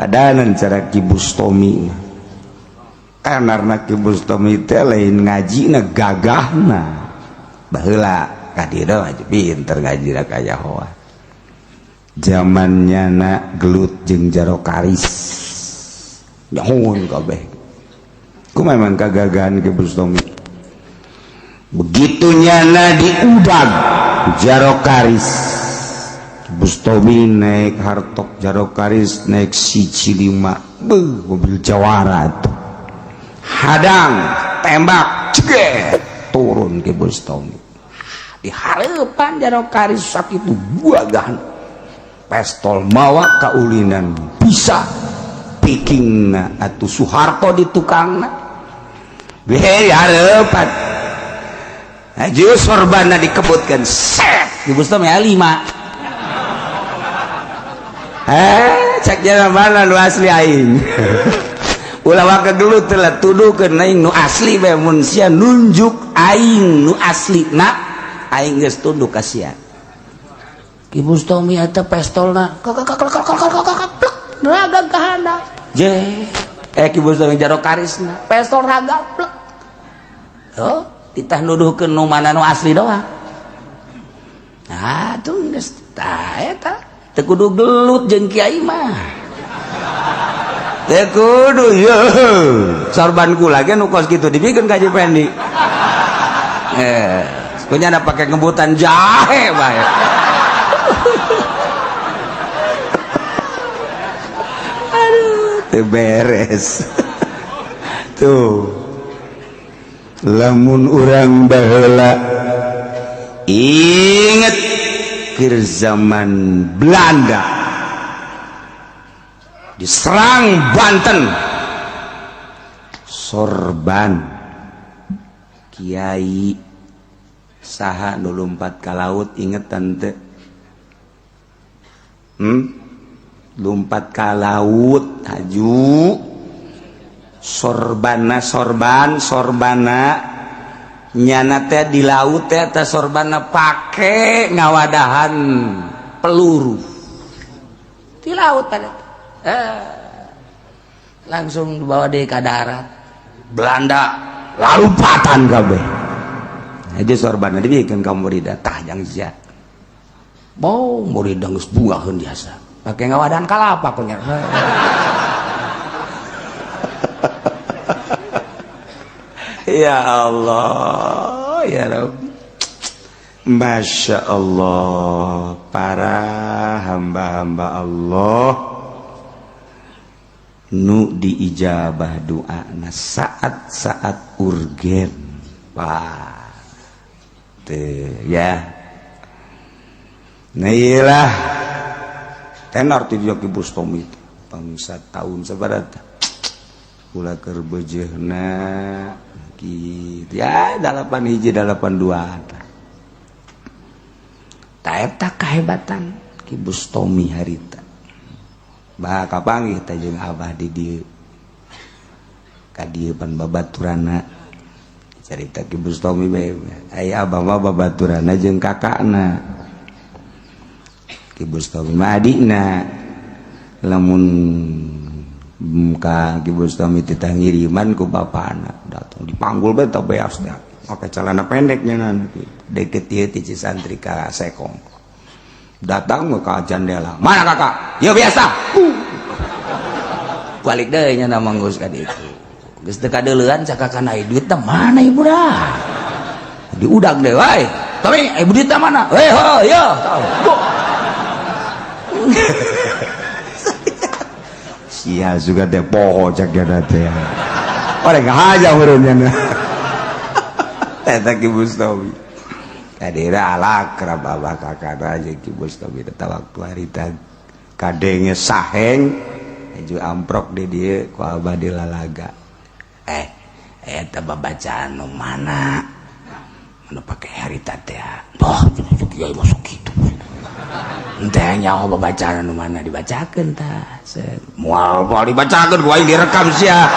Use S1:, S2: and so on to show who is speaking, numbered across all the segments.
S1: Kadanan cara Ki Bustomi. Karena Ki Bustomi teh lain ngajina gagahna. Baheula ka dieu mah pinter ngajina kaya hoa. Zamannya na gelut jeung Jaro Karis. Nyahoon kabeh. Ku memang kagagahan Ki Bustomi. Begitu nyana diudag Jaro Karis. Bustomi naik hartok Jaro Karis naik siji lima, beuh mobil jawara tuh. Hadang tembak ceget turun ke Bustomi di hareupan Jaro Karis sakitu buagan pestol mawa kaulinan bisa pikingna atuh Soeharto di tukangna di hareupan aju sorbana dikebutkan set di Bustomi lima. Cek jalan mana nu asli aing. Ulah waka gelut telah tuduhkeun aing nu asli bae mun sia nunjuk aing nu asli na aing geus tunduk ka sia. Ki Bustomi eta pestolna raga ka handap. Je Ki Bustomi Jaro Karisna pestol raga plek. Oh, titah nuduhkeun nu mana nu asli doang. Nah, tuh geus tah eta. Teu kudu gelut jeung kiai mah. Teu kudu ye. Sorban kula ge nu kos kitu dibikeun ka Haji Pendi. Kunyana pake ngebutan jahe bae. Aduh, teu beres. Tuh. Lamun urang baheula inget akhir zaman Belanda diserang Banten, sorban kiai saha nu lumpat ka laut inget tante, lumpat ka laut haju sorbana sorban sorbana nyana teh di laut teh teh sorbana pake ngawadahan peluru di laut pada langsung dibawa deh ke darat Belanda lalumpatan kabeh aja sorbana dibikin ka murida tah jang sia bau murida geus bungaheun biasa pake ngawadahan kalapa kunya. Ya Allah, ya Rabbi. Masya Allah, para hamba-hamba Allah nu diijabah doana saat-saat urgen. Wah, tuh ya. Nah iyalah tenor ti Ki Bustomi bangsa tahun sabaraha kula keur beujeuhna gitu ya 8 hiji 8 2 ta eta kahebatan Ki Bustomi harita bah kapanggih teh jeung abah di dieu ka dieu pan babaturana carita Ki Bustomi bae aya abah mah babaturana jeung kakakna Ki Bustomi mah adikna lamun muka Ki Bustomi titah ngiriman ku bapana datang dipanggul bae teh beas teh make celana pendeknya nanti deket ieu ti Cisantri ka Sekong datang ke jendela mana kakak ya biasa balik deui nya manggus ka ditu geus teu kadeuleuan cakakan ai duitna mana ibu dah diudag deui wae tapi ibu duitna mana heh ho yo sia juga teh poho cak jana teh orang aja hurufnya eta Ki Bustomi kadira alakrab abah kakana aja Ki Bustomi eta waktu harita kadenge saheng aju amprok di dieu ku abah dilalaga eta babacaan nu mana nu pake harita teh boh kiai masuk kitu teh nyaho babacaan nu mana dibacakeun tah moal moal dibacakeun ku aing direkam sia.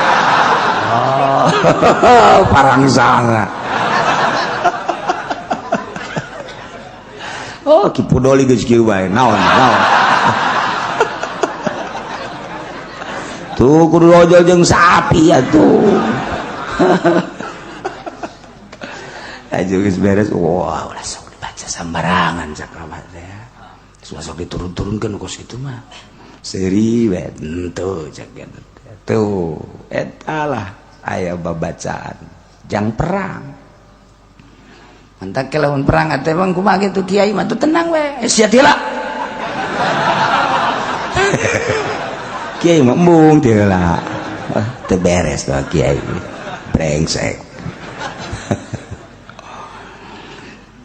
S1: Oh, parangsana. Oh, Ki Pudoli geus kieu bae naon naon. Tuh kudu ojol jeung sapi atuh. Aju geus beres, wah ulah sok dibaca sembarangan cak abah teh. Sok diturun-turunkeun kos kitu mah. Seuri we henteu cak gitu. Tuh eta lah aya babacaan jang perang. Mantak ke lawan perang atuh emang kumaha kitu kiai mah tuh tenang we. Sia tila. Kiai mah embung teu lah. Teu beres tuh kiai. Brengsek.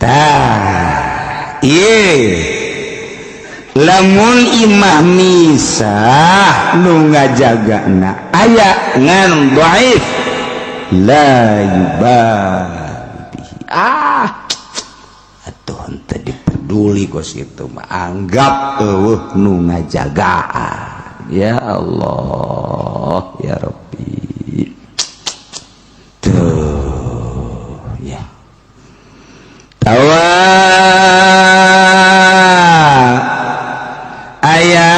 S1: Tah, ieu lamun imah misah nu ngajagana aya ngan dhaif la yubah. Ah, atuh henteu diperduli kos kitu mah anggap eueuh nu ngajagaan. Ya Allah, ya Rabbi. Tuh, ya. Tawa aya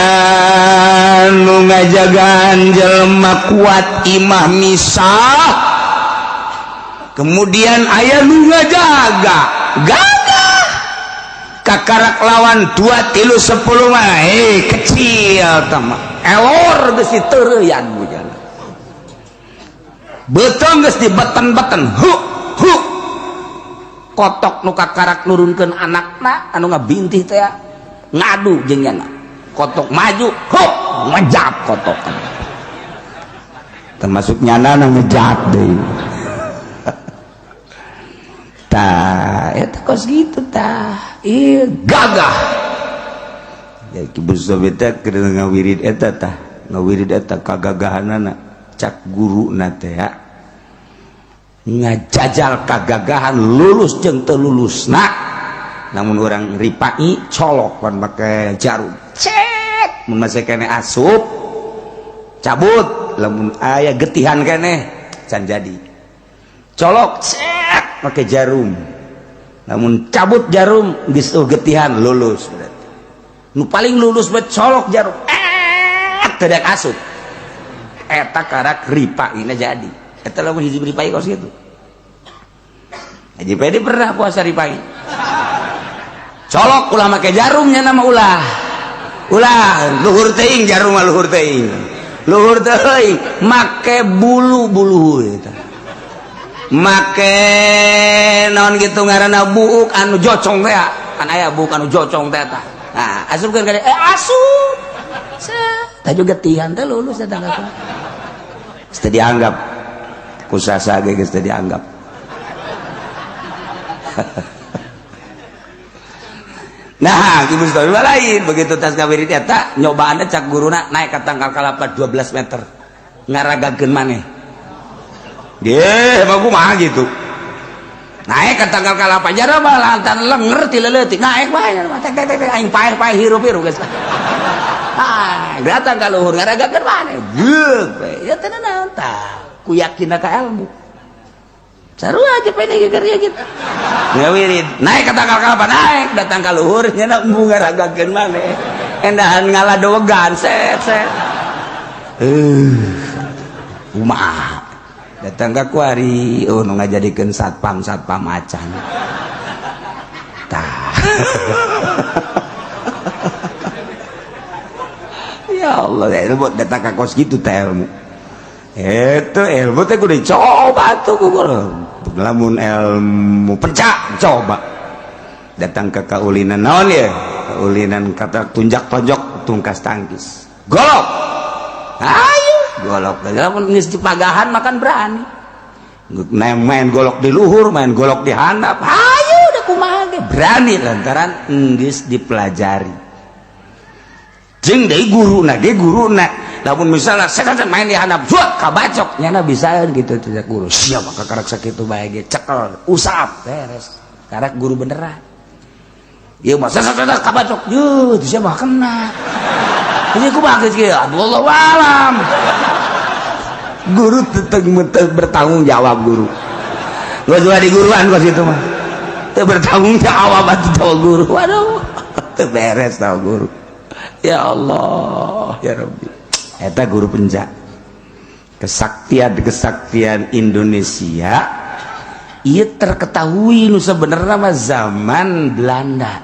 S1: nu ngajagaan jelema kuat imah misah. Kemudian aya nu ngajaga gagah kakarak lawan 2 3 10 mah kecil tama elor geus diteureuyan bujana beuteung geus dibeten-beten hu hu kotok nu kakarak nurunkeun anakna anu ngabintih teh ngadu jeung nyana kotok maju hu ngejap kotok termasuk nyana nu ngejap deui. Tah, eta kos gitu tah. Ieu gagah. Ya Ki Bustomi teh keur ngawirid eta tah, ngawirid eta kagagahanana cak guruna teh ngajajal kagagahan lulus jeung teu lulusna. Namun urang ripai colok pan make jarum. Cek mun masih keneh asup cabut lamun aya getihan keneh can jadi. Colok cek pakai jarum, namun cabut jarum geus getihan lulus berarti. Nu paling lulus bet colok jarum, tidak asup. Eta karak ripaina jadi. Eta lamun hiji ripai kos kitu. Haji Pedi pernah puasa ripai. Colok ulah make jarumnya nama ulah. Ulah luhur teuing jarum mah luhur teuing. Luhur teuing make bulu-bulu eta. Make naon gitu ngaranna buuk anu jocong teh kan aya buuk anu jocong teh tah. Nah, asupkeun ka asup. Tah juga getihan teh lulus eta teh. Geus teu dianggap. Ku sasa ge geus teu dianggap. Nah, Ki Bustomi lain begitu tas kawirid eta nyobaanna cak guruna naik ka tangkal kalapa 12 meter. Ngaragakeun maneh. Deh, mah kumaha gitu. Naik ke tangkal kalapa jara mah lantan lenger ti leutik naik bae tek tek tek aing paeh-paeh hirup-hirup geus. Ah, datang ka luhur ngaragakeun maneh. Geuk we. Ya teh naon tah. Ku yakinna ka ilmu. Sarua aja pene kerja gitu. Ngawirid naik ke tangkal kalapa naik datang ka luhur nya embung ngaragakeun maneh. Endahan ngaladowegan set set. Kumaha datang ke kuari, oh nu ngajadikeun satpam satpam acan. Tah. Ya Allah, ilmu datang ke kos gitu teh ilmu. Itu ilmu teh kudu dicoba tuh kudu. Lamun ilmu pencak coba. Datang ke kaulinan naon ya? Kaulinan kata tunjak tonjok tungkas tangkis. Golok. Ayo golok lamun geus dipagahan makan berani. Main golok di luhur, main golok di handap. Ayo udah kumaha ge berani lantaran geus dipelajari. Jeung deui guruna ge guruna. Lamun misalnya saya main di handap, zuat kabacok nyana bisa gitu tidak guru. Siapa kakarek sakitu bae ge cekel, usap beres. Karak guru beneran. Ieu mah saya kabacok, yeuh sia mah kena. Ini kumaha geus kieu? Allahu alam. Guru tetep bertanggung jawab guru. Gua juga di guruan kok situ mah. Teu bertanggung jawab atuh tau guru. Waduh, teu beres tau guru. Ya Allah, ya Rabbi. Eta guru pencak. Kesaktian-kesaktian Indonesia ia terketahui nu sebenarnya mah zaman Belanda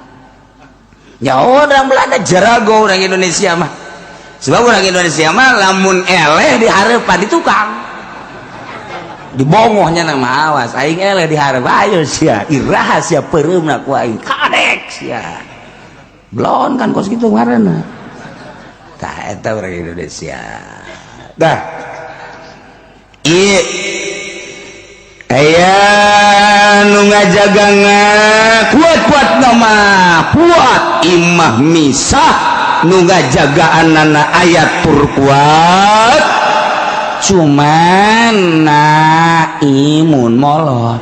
S1: ya. Orang Belanda jarago orang Indonesia mah, sebab orang Indonesia mah lamun eleh di hareupan di tukang dibongohnya nama, "Awas, aing eleh di hareup, ayo sia, iraha sia peureumna ku aing, kadek sia." Belon kan kos kitu ngaranna. Tah, eta orang Indonesia. Dah, iya, aya nu ngajaga kuat-kuat, nama kuat imah misah, nu ngajagaan aya tur kuat, cuman na imun molor,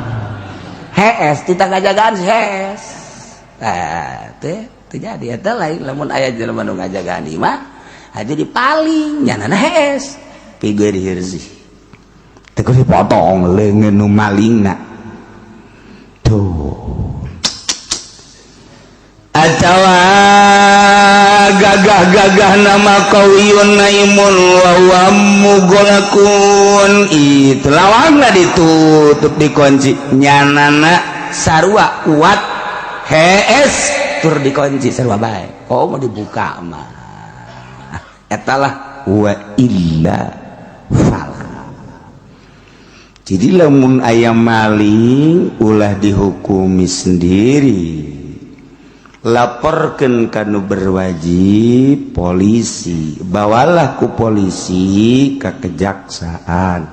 S1: hees kita ngajagaan sih, hees. Nah, teh terjadi eta lain. Lamun aya jelema nu ngajagaan imah aja dipaling, nyanana hees pigue dihirzi teu dipotong leungeun nu malingna tuh. Atawa gagah-gagah nama qawiyun naimun wa huwa mughlaqun, itu lawangna ditutup, dikunci, nyanana sarua kuat, hees tur dikunci, sarua bae. Oh, mau dibuka mah etalah wa illa fala. Jadi lamun aya maling ulah dihukumi sendiri, laporkan kanu berwajib, polisi, bawalah ku polisi ke kejaksaan.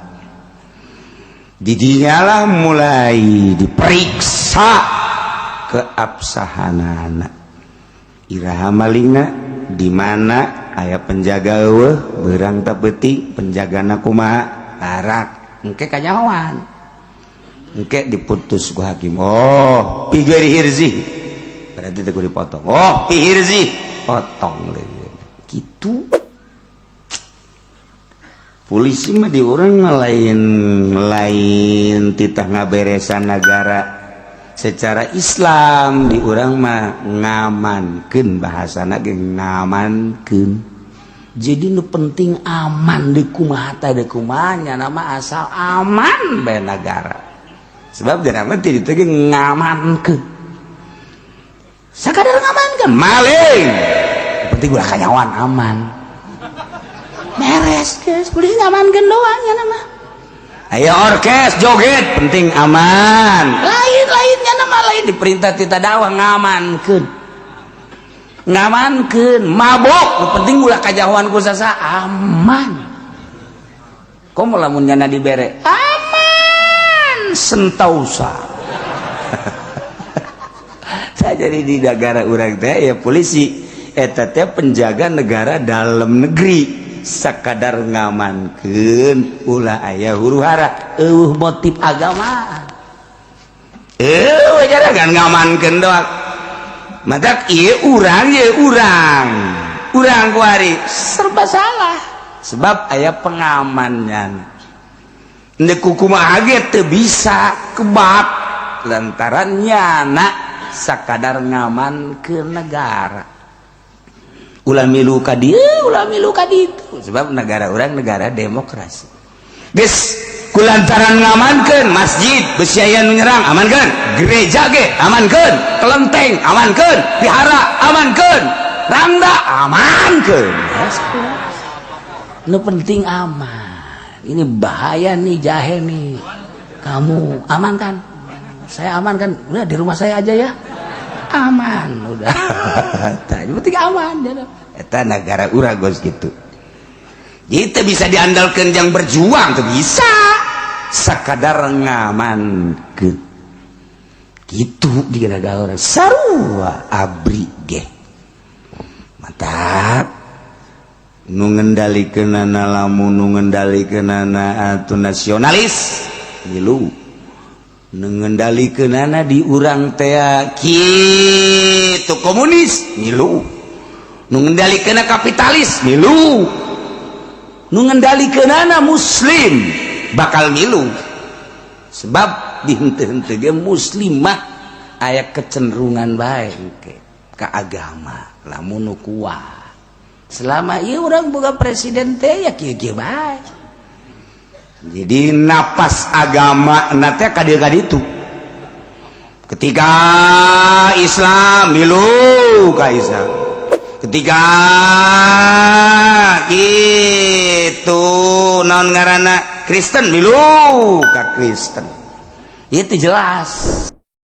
S1: Didinyalah mulai diperiksa keabsahanana, iraha malingna, di mana, aya penjaga eueuh, beurang teu peuting, penjagana kumaha, tarak engke kanyahoan, engke diputus ku hakim. Oh, fi ghairi hirzi, berarti teu kudu dipotong. Oh, fi hirzi, potong gitu. Polisi mah di urang mah lain lain titah ngaberesan negara secara Islam. Di urang mah ngamankeun, bahasana ge ngamankeun. Jadi nu penting aman, di kumaha teh, di kumaha nama, asal aman bae negara, sebab di nama tidak ge ngamankeun, sakadar ngamankeun maling. Nu penting ulah kanyawan, aman, beres guys. Polisi ngamankeun doang ya nama. Ayo orkes joget, penting aman. Lain lainnya nama lain diperintah tita dakwah, ngamankeun, ngamankeun mabok. Nu penting ulah kajauhan ku sasa, aman. Komo lamun nyana dibere aman sentausa. Saya jadi di negara urang teh ya, polisi eta teh penjaga negara dalam negeri, sakadar ngamankeun ulah aya huru hara, eueuh motif agama, eueuh kan ngamankeun doang. Matak ieu urang, ieu urang urang kuari serba salah, sebab aya pengamannya. Ndek kumaha ge teu bisa kebak lantaran nyana sakadar ngaman ke negara, ulah milu ka dieu, ulah milu ka ditu, sebab negara urang negara demokrasi. Geus kulantaran ngamankeun masjid, besi aya nu nyerang, amankeun. Gereja ge amankeun, kelenteng amankeun, vihara amankeun, rangda amankeun. Nu penting aman. Ini bahaya nih jahe nih, kamu aman kan, saya aman kan, udah di rumah saya aja ya, aman udah. Tah, yang penting aman. Eta negara urang geus gitu. Itu bisa diandalkan yang berjuang tuh bisa sakadar ngamankeun gitu di negara urang sarua ABRI ge. Mantap nu ngendalikeunana. Lamun nu ngendalikeunana atuh nasionalis, milu. Nu ngendalikeunana di urang teh kitu komunis, milu. Nu ngendalikeunana kapitalis, milu. Nu ngendalikeunana muslim, bakal milu, sebab di henteu-henteu ge muslimah aya kecenderungan bae ke ka agama. Lamun nu kuat selama ieu urang boga presiden teh ya kieu-kieu bae. Jadi napas agama nanti ka itu ketika Islam milu ka Islam, ketika itu naon ngaranna, Kristen, milu ka Kristen. Itu jelas.